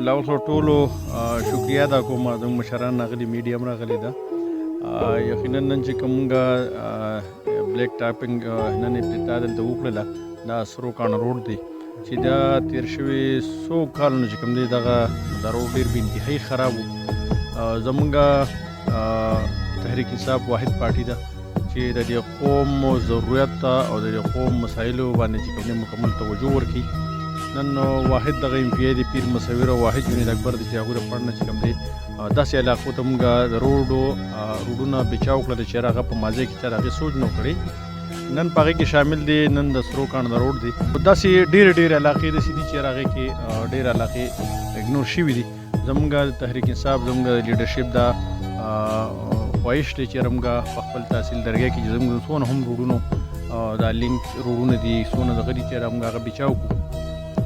لاول خو ټولو شکریا ادا کوم، زموږ مشران راغلي، میډیا هم راغلې ده. یقینا نن چې کوم بلیک ټاپینګ نن افتتاح دلته وکړله، دا سرو کاڼو روډ دی چې دا تیر شوي څو کالونو چې کوم دی، دغه دا روډ ډېر بې انتهایي خراب و. زمونږ تحریک انصاف واحد پارټي ده چې د دې قوم ضرورت او د دې قوم مسایلو باندې چې کوم دی مکمل توجه ورکړي. نن واحد دغه ایم پي ای دی، پیر مصور او واحد جنید اکبر دی چې هغوی د فنډ نه چې کوم دی داسې علاقو ته مونږ د روډونه بچاو کړل چې هغه په ماضي کې چا د هغې سوچ نه کړی، نن په هغې کې شامل دی. نن د سرو کاڼو د روډ دی. داسې ډېرې ډېرې علاقې داسې دي چې هغې کې ډېرې علاقې اګنور شوي دي. زمونږ تحریک انصاف، زمونږ لیډرشپ دا خواهش دی چې موږ په خپل تحصیل درګه کې چې زمونږ څونه هم روډونو دا لینک روډونه دي، څونه دغه دي چې موږ هغه بچاو کړو.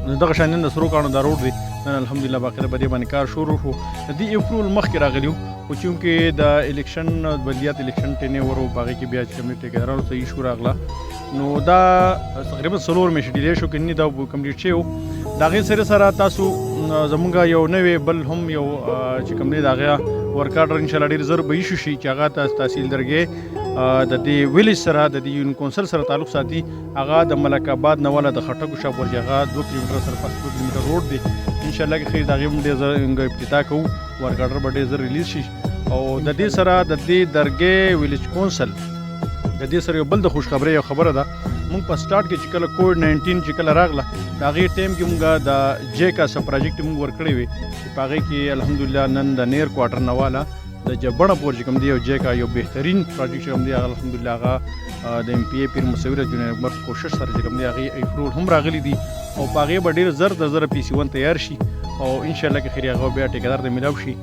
نو دغه شان نن د سرو کاڼو دا روډ دی، نن الحمدلله باقاعده په دې باندې کار شروع شو. د دې اپرول مخکې راغلی، خو چونکې د الیکشن بلدیات الیکشن ټینې ورو، په هغې کې بیا چې کوم ټیکدارانو څه ایشو راغله، نو دا تقریبا 4 میاشتې ډیلې شو، که نه دا کمپلیټ شوی و. د هغې سره سره تاسو زمونږ یو نوی بل هم یو چې کوم دی د هغه ورک ارډر انشاءالله ډېر زر به ایشو شي چې هغه تحصیل درګې د دې ویلیج سره، د دې یونین کونسل سره تعلق ساتي. هغه د ملک آباد نه والا د خټکو شاپ ورځي، هغه 2 کیلومتره سره پس 2 کیلومتره روډ دی. انشاءالله که خیر د هغې هم ډېر زر موږ افتتاح کوو، ورک ارډر به ډېر زر ریلیز شي. او د دې سره د دې درګې ویلیج کونسل د دې سره یو بل د خوشخبری یو خبره ده. مونږ په سٹارټ کې چې کله کووډ 19 چې کله راغله، د هغې ټایم کې مونږ د جیکا څه پروجیکټ مونږ ورکړی وي چې په هغې کې الحمدلله نن د نیر کوارټر نه والا د جبړه پورې چې کوم دی یو جیکا یو بهترین پروجیکټ چې کوم دی، هغه الحمدلله هغه د ایم پي ای پیر مصور جنید اکبر کوشش سره چې کوم دی هغې اپرول هم راغلي دي او په هغې به ډېر زر تر زره پي سي 1 تیار شي او انشاءالله که خیر هغه بیا ټیکدار ته میلاو شي.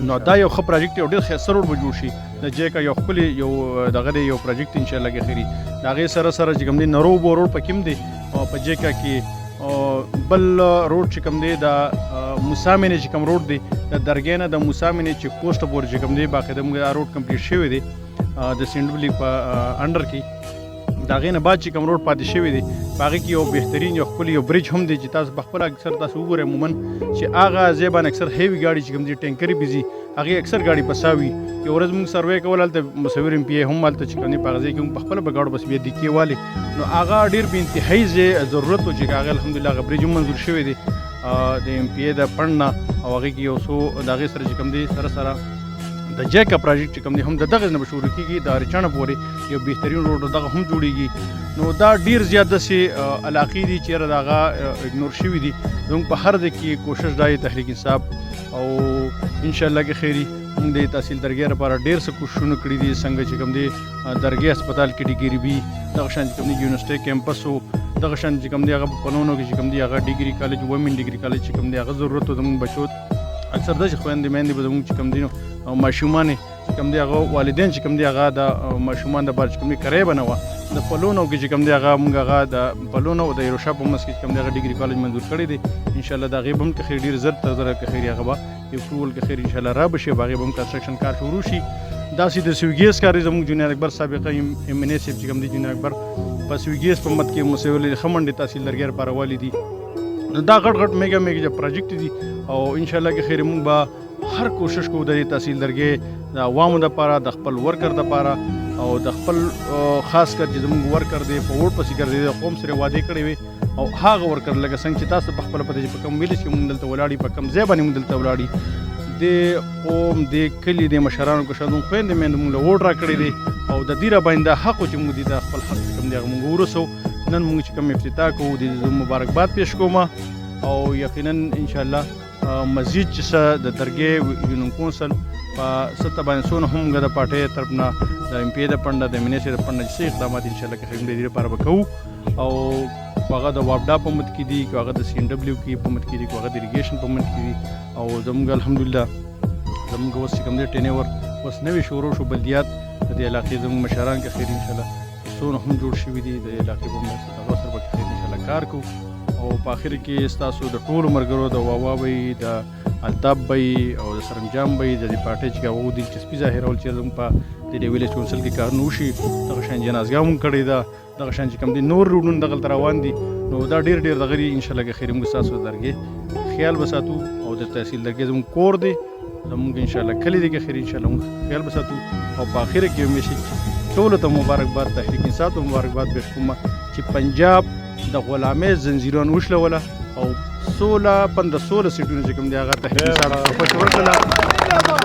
نو دا یو ښه پروجیکټ یو ډېر ښایسته روډ به جوړ شي. د جیکا یو ښکلی یو دغه دی یو پروجیکټ انشاءالله که خیري. د هغې سره سره چې کوم دی نرو بو روډ پکې هم دی او په جیکا کې بل روډ چې کوم دی، د موسی مینې چې کوم روډ دی، د درګې نه د موسی مینې چې پوسټ پورې چې کوم دی، باقاعده موږ دا روډ کمپلیټ شوی دی د سینډولي په انډر کې. د هغې نه بعد چې کوم روډ پاتې شوی دی، په هغې کې یو بهترین یو ښکلی یو برج هم دی چې تاسو په خپله اکثر تاسو وګورئ، عموماً چې هغه ځای باندې اکثر هیوي ګاډي چې کوم دي، ټینکرې به ځي، هغې اکثر ګاډي پساوي. یو ورځ موږ سروې کول هلته، مصور ایم پي هم هلته چې کوم دی په هغه ځای کې موږ په خپله په ګاډو بس بیا دیکې والي. نو هغه ډېر بې انتهایي ځای ضرورت و چې هغه الحمدلله هغه برج هم منظور شوی دی د ایم پي ای د فنډ نه. او هغې کې یو څو د هغې سره چې کوم دی سره سره د جیکا پروجیکټ چې کوم دی هم د دغه نه به شروع کېږي، د اریچاڼه پورې یو بهترین روډ دغه هم جوړیږي. نو دا ډیر زیات داسې علاقې دي چې یاره د هغه اګنور شوي دي. زموږ په هر ځای کې کوشش دا دی تحریک انصاف او انشاءالله کې خیري موږ د تحصیل درګې لپاره ډیر څه کوششونه کړي دي. څنګه چې کوم دی درګې هسپتال کې ډیګري بي، دغه شان چې کوم دی یونیورسټۍ کیمپس و، دغه شان چې کوم دی هغه په پلونو کې چې کوم دی هغه ډیګري کالج، وومن ډیګري کالج چې کوم دی هغه ضرورت و. زموږ بچو اکثر داسې خویندې میندې به زموږ چې کوم دی نو ماشومانې چې کوم دی هغه والدین چې کوم دی هغه د ماشومان د بار چې کوم دی کرایه به نه وه. د پلونو کې چې کوم دی هغه موږ هغه د پلونو او د ایروشا په منځ کې چې کوم دی هغه ډیګري کالج منظور کړی دی. انشاءالله د هغې به هم که خیر ډېر زر تر زره که خیر هغه به اپروول که خیر انشاءالله را به شي، به هغې به هم کنسټرکشن کار شروع شي. داسې د سویګیس کار دی. زموږ جونیر اکبر سابقه ایم این ای صاحب چې کوم دی، جونیر اکبر په سویګیس په مد کې مسولې ښه منډې تحصیل درګې لپاره والي دي. نو دا غټ غټ میګا میګا پروجیکټ دي او انشاءالله که خیر موږ به هر کوشش کوو د دې تحصیل درګې د عوامو دپاره، د خپل ورکر دپاره او د خپل خاص کر چې زموږ ورکر دی په ووټ پسې ګرځېدی، د قوم سره وعدې کړې وې او هغه ورکر لکه څنګه چې تاسو په خپله پته چې په کوم ویلج کې موږ دلته ولاړ یو، په کوم ځای باندې موږ دلته ولاړ یو، د قوم د کلي د مشرانو کشرانو خویندې میندې موږ له ووټ راکړی دی او د دې را باندې دا حق و چې موږ دې ته خپل حق چې کوم دی هغه موږ ورسوو. نن موږ چې کوم افتتاح کوو، د دې مبارکباد پیش کوم او یقینا انشاءالله مزید چې څه د درګې یونین کونسل په سطح باندې څونه هم موږ د پارټۍ طرف نه، د ایم پي د فنډ، د ایم این د فنډ چې څه اقدامات انشاءالله که خیر د دې لپاره به کوو او هغه د واپډا په مد کې دي، که هغه د سی ان ډبلیو کې په مد کې دي، که هغه د اریګیشن په مد کې دي. او زموږ الحمدلله زموږ اوس چې کوم دی ټینیور اوس نوی شروع شو. بلدیات د دې علاقې زموږ مشران که خیر انشاءالله څونه هم جوړ شوي دي، د علاقې په مرسته هغه سره به خیر انشاءالله کار کوو. او په اخر کې ستاسو د ټولو ملګرو، د واوا بی، د الطاف بی او د سرنجام بی، د دې پارټۍ چې هغه دلچسپي ظاهرول چې زموږ په د دې ویلیج کونسل کې کارونه وشي. دغه شان جنازګاه مونږ کړې ده، دغه شان چې کوم دي نور روډونه دغلته روان دي. نو دا ډېر ډېر دغه دي. انشاءالله که خیر موږ ستاسو درګې خیال به ساتو او د تحصیل درګې زموږ کور دی، زموږ ان شاء الله کلی دی کې خیر ان شاء الله موږ خیال به ساتو. او په اخر کې یو میسج، ټولو ته مبارکباد، تحریک انصاف ته مبارکباد پیش کوم چې پنجاب د غلامۍ زنځیران وشلوله او 16 15 16 سیټونه چې کوم دی هغه تحریک انصاف ته خوش ورکړله.